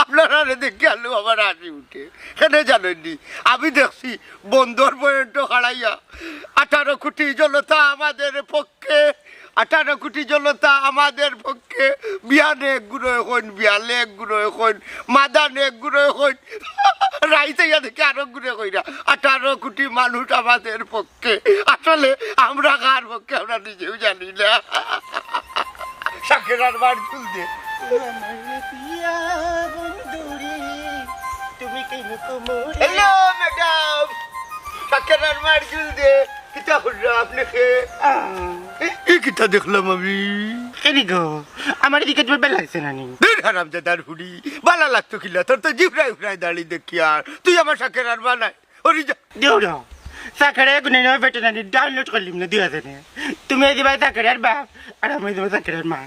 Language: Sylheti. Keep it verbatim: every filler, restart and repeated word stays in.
আপনারারে দেখি আলু আমার হাসি উঠে। কেনে জানইননি? আমি দেখছি বন্দর পয়েন্টো খাড়াইয়া আঠারো কোটি জনতা আমাদের পক্ষে, আঠারো কোটি জনতা আমাদের পক্ষে। বিয়ানে এক গুরু কইন, বিয়ালে এক গুরু কইন, মাদানে এক গুরু কইন, রাইত আইয়া দেখি আরো গুরু কইরা, আঠারো কোটি মানুষ আমাদের পক্ষে। আসলে আমরা কার পক্ষে আমরা নিজেও জানি না। শাকেরার মার চুল দে। আমার পিয়া বন্ধুরে, তুমি কেন কোমরে হ্যালো ম্যাডাম, শাকেরার মার চুল দে। কিতা করলা আপনি খে? আহ। এ, এ কিতা দেখলাম আমি? কেনে গো? আমার এদিকে তোমার বেলা লাগছে না নি? দূর হারামজাদার হুড়ি, বালা লাগতো কিলা? তোর তো জিফরাই উফরাই দাড়ি দেখি আর। তুই আমার শাকেরার মা নাই। ওরে যা। দেও না। শাকেরার গুনে নেওয়া বেটে না নি, ডাউনলোড করলিম না, দিয়া দেনে। তুমি এই দিবা শাকেরার বাপ, আর আমি এই দিবা শাকেরার মা।